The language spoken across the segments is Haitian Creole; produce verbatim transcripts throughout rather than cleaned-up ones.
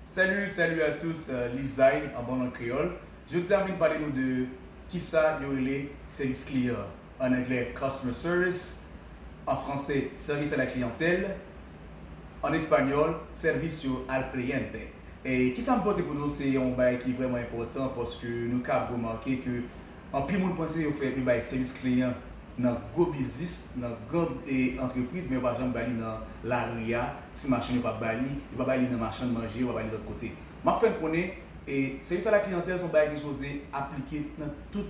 Salut, salut à tous, euh, Lizay an bon lang kreyòl. Jodi a m vin pale nou de kisa yo rele sèvis kliyan, an anglè customer service, an fransè service à la clientèle, an espanyòl servicio al cliente. E kisa m pote pou nou se yon bagay ki vrèman enpòtan paske nou ka remake ke anpil moun panse yo fè yo bay sèvis kliyan nan gwo biznis, nan gran e, antrepriz, men yo pa janm bay li nan lari a, ti machann yo pa bay li, yo pa bay li nan machann manje, yo pa bay li lòt kote. M ap fè n konnen, e, sèvis a la kliyantèl se yon bagay ki sipoze aplike nan tout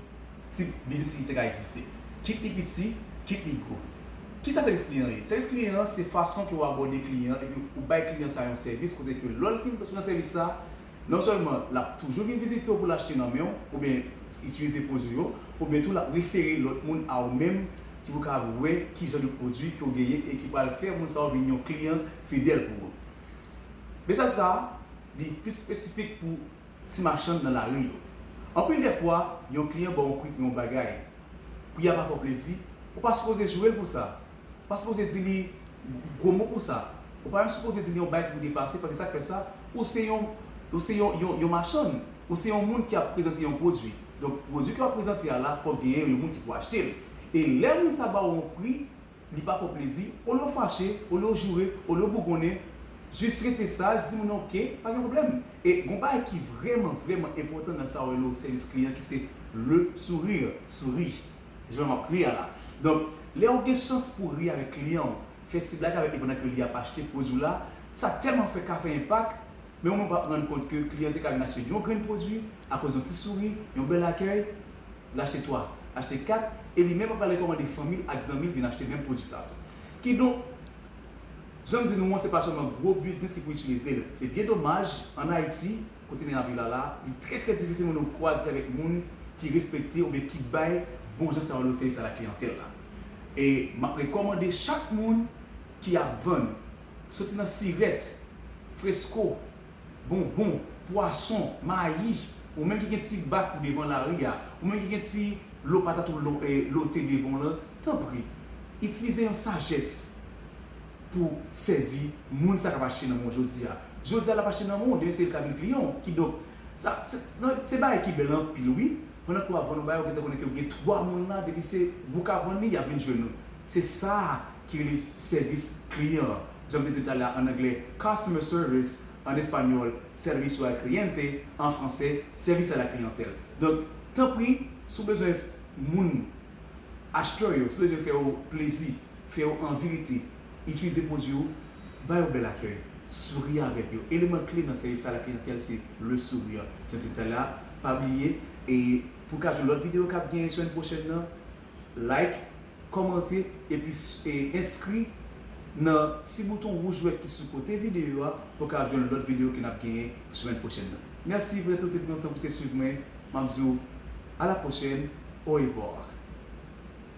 tip biznis ki te ka egziste. Kit li piti, kit li gwo. Kisa sèvis kliyan ye? Sèvis kliyan se fason ke w abòde kliyan epi ou bay kliyan sa yon sèvis kote ke lè l fin nan sèvis sa, non sèlman l ap toujou vin vizite w pou l achte nan men w, oubyen itilize pwodui yo, oubyen tou l ap refere lòt moun a w menm ki pou kapab wè ki jan de pwodui ke w genyen e ki pral fè moun sa yo vin yon kliyan fidèl pou ou. Mesaj sa a, li pi espesifik pou ti machann nan lari yo. Anpil dèfwa, yon kliyan ba w yon pri pou yon bagay. Pri a pa fè w plezi, ou pa sipoze joure l pou sa. Ou pa sipoze di li gwo mo pou sa. Ou pa menm sipoze di li yon bagay ki pou depase, paske sa k fè sa, ou se yon, ou se yon, yon, yon machann, ou se yon moun ki ap prezante yon pwodui. Donk, pwodui ke w ap prezante a la, fòk genyen yon moun ki pou achte l. E lè moun sa ba w yon pri, li pa fè w plezi, olye w fache, olye w joure, olye w bougonnen, jis rete saj, di moun nan, oke, pa gen pwoblèm. E gon bagay ki vrèman, vrèman enpòtan nan sa yo rele sèvis kliyan ki se le sourire, souri. Jan m ap ri a la. Donk, lè w gen chans pou w ri avèk kliyan w, fè ti blag avèk li pandan ke li ap achte pwodui w la, sa tèlman fè ka fè enpak, men ou menm w p ap rann kont ke kliyan te ka vin achte yon grenn pwodui akoz yon ti souri, yon bèl akèy, l achte twa, achte kat, e li menm ap al rekòmande fanmi l ak zanmi l vin achte menm pwodui sa tou. Kidonk, jan m di nou an, se pa sèlman gwo biznis ki pou itilize l. Se byen domaj, ann Ayiti, kote n ap viv la la, li trè, trè difisil pou nou kwaze avèk moun ki respekte oubyen ki bay bon jan sa yo sèvis a la kliyantèl la. E m ap rekòmande chak moun ki ap vann, soti nan sirèt, fresko, bonbon, pwason, mayi, ou menm ki gen ti bak ou devan lari a, ou menm ki gen ti lo patat ou lo-, e, lote devan w lan, tanpri, itilize yon sajès pou sèvi moun sa k ap achte nan men w jodi a. Jodi a, l ap achte nan men w, demen se li k ap vin kliyan w. Kidonk, sa, se, non, se bagay ki bèl anpil, wi. Pandan ke w ap vann yon bagay, ou gentan konnen ke w gen twa moun la, depi se ou k ap vann li, y ap vin jwenn ou. Se sa ki rele sèvis kliyan. Jan m te di talè a, ann anglè, customer service, ann espanyòl, servicio al cliente, an fransè, service à la clientèle. Donk, tanpri, si w bezwen moun, achtè yo, si w bezwen fè yo plezi, fè yo anvi rete, itilize pwodui yo, ba yo bèl akèy, souri avèk yo. Eleman kle nan sèvis a la kliyantèl se le sourire. Jan m te di talè a, pa bliye, e pou w ka jwenn lòt videyo k ap genyen semèn pwochèn nan, like, kòmante, epi s-, e, enskri nan ti bouton wouj vè ki sou kote videyo a pou w ka jwenn lòt videyo ke n ap genyen semèn pwochèn nan. Mèsi pou lè tout epi lontan pou w te swiv mwen. M ap di w, à la prochaine, au revoir.